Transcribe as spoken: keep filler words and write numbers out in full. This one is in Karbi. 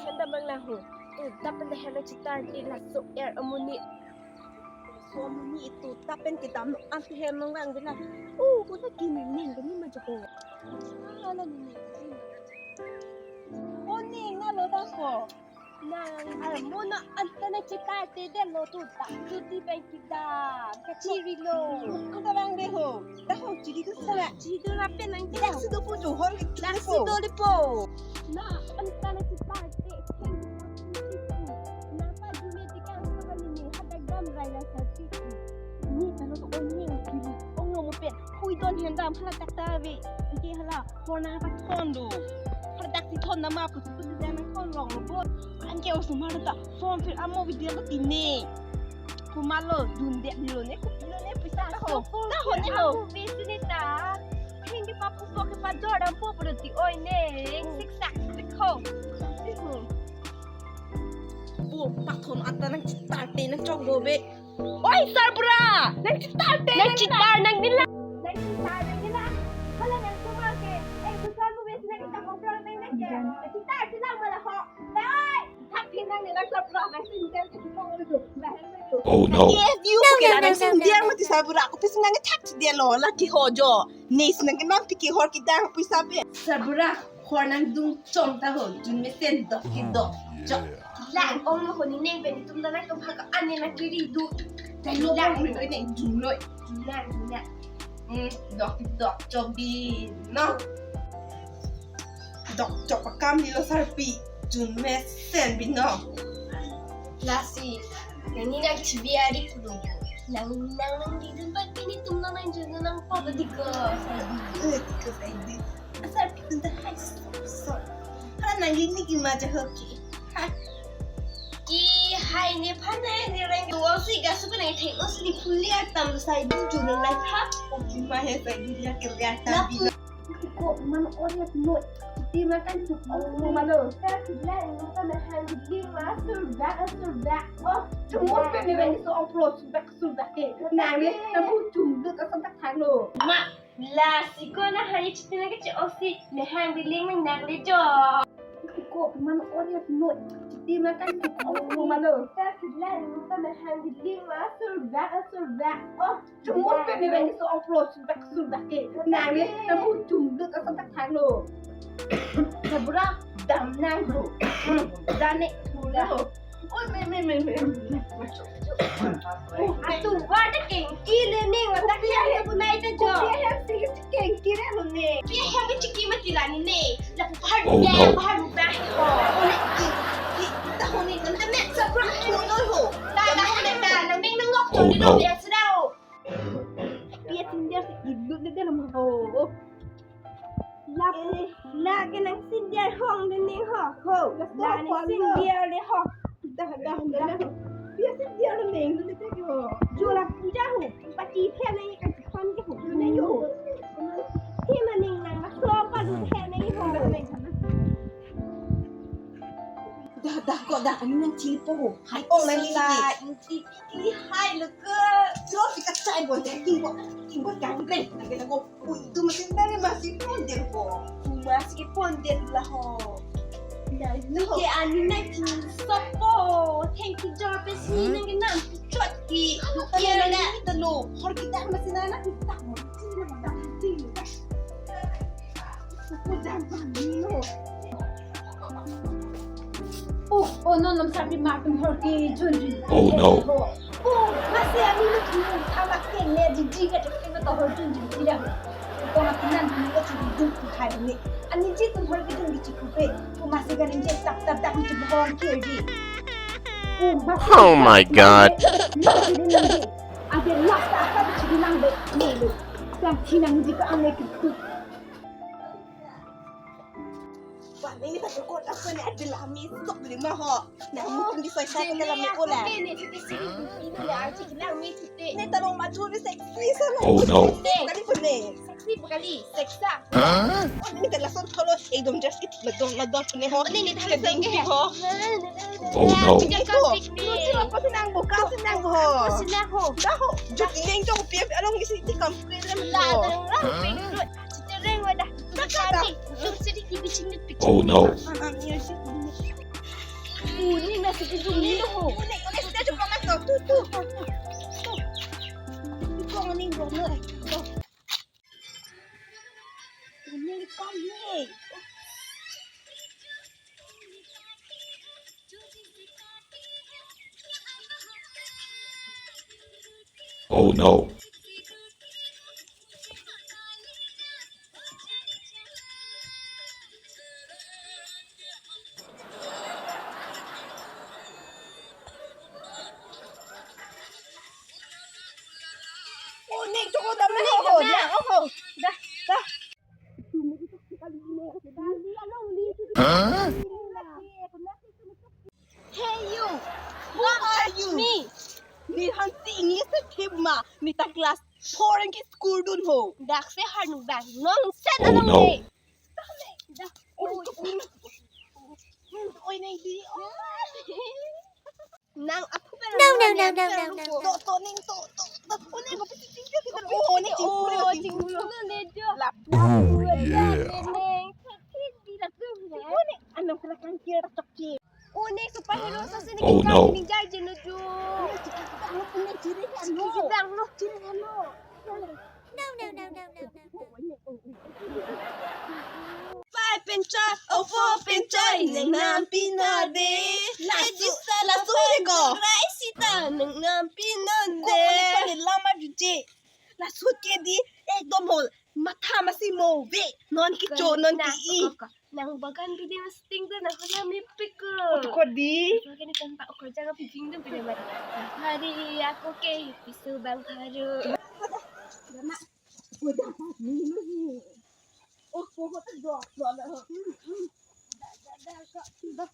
Henda bang lahu. Tu dapen henda chetar ti laso er amonit. So amonit tu dapen kedam no ante hem nang bang bela. Oh, kuna kini ning kami majo ko. Ala ni ning. Oh, ning na lo da ko. Nang, ah, mo na anta nangchetar te detlo tu ta. Tu ti bang kedam. Kachiri lo. Ko ta bang de ho. Ta ho chiri tu sala. Chiri tu lapen nang de. Dak si do pu jo hor ke dak si do le po. Na anta nangchetar te. Na pa jumia ti kan sa ni ni hadak dam rai la sa ti. Ni ta lo to on ni kiri. Ong lo mo pen. Hui don hen dam hala tak ta ve. Anke hala. Phone nang pathon do. Hadak si thon nama pusi pusi jang nang thon rong lo bo. Anke osomar ta phone phir amo video lo tine. Kumalo dun de lo ne, kupi lo ne, pisa ho. Ta ho ne ho. Amo video ne ta. Hindi pa puso ke pa jor dam po pro ti oi ne. Siksak sik ho. Sik ho. Bo pathon anta nangchetar te nangchok do be. Oi, sarbura! Nangchetar te nangchetar nang nila. Nangchetar nang nila. Hala nang kumar ke. Eh, kusal mo besi nangchetar ko pro nang nang ke. Nangchetar sila mala ho. Oi! Thak phin nang nila sarbura nang sin ke. Oh no. Yes, you ke nang sin dia mati sarbura. Ko pis nang thak dia lo la ki ho jo. Nis nang ke nam piki hor ki dang pisa be. Sarbura. Hor nang dung chom ta ho, jun mesen dok ki dok. Chok. Lang ong lo ho ni neng pen tum da nang tum ha ka ane na kiri du. Dai lo lang ri ri neng jun loi. Jun lang, jun lang. Hmm, dok ki dok chom bi no. Dok chok pakam ni lo sarpi. Jun mesen bi no. Lasi, nang ni nang chibi ari kudu. Nang nang nang di dun pa kini tum nang nang jun nang pa ba di ko. Eh, di ko sai di. Asar pitun ta hai so. Hala nangli niki maja hoki. Ha. Ki hai ne phan ne ne reng. Wal si ga su nang thek os ni phuli atam sai du ju nang lai tha. O ki ma he sai du ya ke ya ta bi. Ko man ori at mo. Ti ma kan chuk o mo malo. Ta ki lai mo ta na han di ma sur ba sur ba. Oh, tu mo pe me ben so upload sur ba sur ba ke. Na me ta bu chum du ka sa ta khang lo. Ma. Lasi ko na hani chiti na ke che osi, ne hang biling meng nak le jo. Ko man ori at mo, chiti na kan ko malo. Ta kila ni ta ne hang biling ma sur ba sur ba. Oh, tu mo pe me ben so upload sur ba sur ba ke. Na me ta bu chum du ka sa ta khang lo. Sarbura dam nang lo. Dane lo. Oi, me, me, me, me. Atu wa ta kengki le ne, wa ta kya he bunai ta jo. Kya he si kengki re lo ne. Kya he ke chiki mati la ni ne. La bahar. Oh, ya, no. Bahar ba he ho. Oi, ki, ki, ta ho ne kan ta me sa pra ho no ho. Ta, ta ho ne ta, na meng na ngok. Oh, chon ni no. No. Ya sida ho. Pia sindia si ilut le de lo ho. Lap, la ke nang sindia hong de ning ho, ho. La nang sindia de ho. Dah, dah, dah. Dia sindia de ning de ho. Jula puja ho. Pati phe nang kan kon ke ho. Nang ho. Hi ma ning nang ma so pa du phe nang ho. Dah, dah, kok dah, ani nang chili po ho. Hai, oh, nang la, inti, inti, hai, leke. Lo si kachai bon, ya, king bo, king bo, kang bre, nang kena ko. Ui, tu masih nang masih ponder ko. Tu masih ponder lah ho. Nah, ini ke anu nang king sopo. Thank you, Jarvis, ni nang kena chot ki. Iya, nang kita lo. Hor kita masih nang, nang kita masih nang, nang kita. Oh, oh, no, no, sabi ma tum hor ke jun jun. Oh, no. Oh, masi ami lo tu tama ke ne ji ji ka tuk ke to hor jun jun ji da. Ko ma kinan ni ko tu jun tu hai ni. Ani ji tum hor ke jun ji ku pe. Ko masi ka ni ji tak tak tak ji hor ke ji. Oh, masi. Oh my God. Ade lak ta ka ji nang be. Ne lo. Kam ti nang ji ka ane ke tu. Wah, ini tak cukup apa ni, ada lah mi sok di rumah ho. Nah, mungkin di saya saya kalau mi olah. Ini ni, ini ni, ini ni, ini ni, ini ni. Ni taruh maju ni seksi sana. Oh, no. Bukan ni pun ni. Seksi bukan ni, seksa. Hah? Oh, ini kan langsung kalau ekdom just itu ledong ledong ni ho. Ini ni, tak ada ho. Oh, no. Ini ko. Ini apa senang buka senang ho. Senang ho. Dah ho. Jok ni jok piap along isi di kampung ni. Lah, lah, lah. Chitereng wadah. Takata. Tum seri ki biching ni picture. Oh, no. Ah, ah, iya sih. Ini lo ho. Unik, unik, stage pangak lo. Tu, tu. Tu. Tu, tu, unik, unik. Tu. Unik, come here. Oh no. Oh, nek, cukup dah, nek, dah, dah, oh, dah, dah. Huh? Hey you, who are you? Me. Neli hansi English athema, neli ta class four anke school dun ho. Dak se harnu bang, nonsense. Oh, along no. Dak, oi, oi, oi, neng di, oi. Nang aku pen no, no, no, no, no, no, no. To, to, neng, to, to, to. Oh, neng, kopi ting ting ting ting. Oh, neng, oh, ting ting ting ting. Lap. Oh, yeah. Neng, neng, neng. Oh, neng, anam kena kangkir, cokir. Oh, neng, superhero sa sini. Oh, no. Neng, jai jenu ju. Neng, ciri kan lo. Neng, ciri kan lo. No, no, no, no, no, no, no. Five pen choi, oh, four pen choi, neng nampi nang de. Laso, laso de ko. Rai sita, neng nampi nang de. Ko, ko, ko, lama juje. Laso ke di, ekdom hol, matha masi mo ve. Non kicho, non ki i. Nang bagan bidi masting tu, nang hana mepik ko. Utu ko di. Bagan ikan tak ukur jangan pijing tu pide mari. Hari aku ke pisu bang haru. Udah pas minum ni. Oh, pohon tu dua, dua lah. Dah, dah, dah, dah.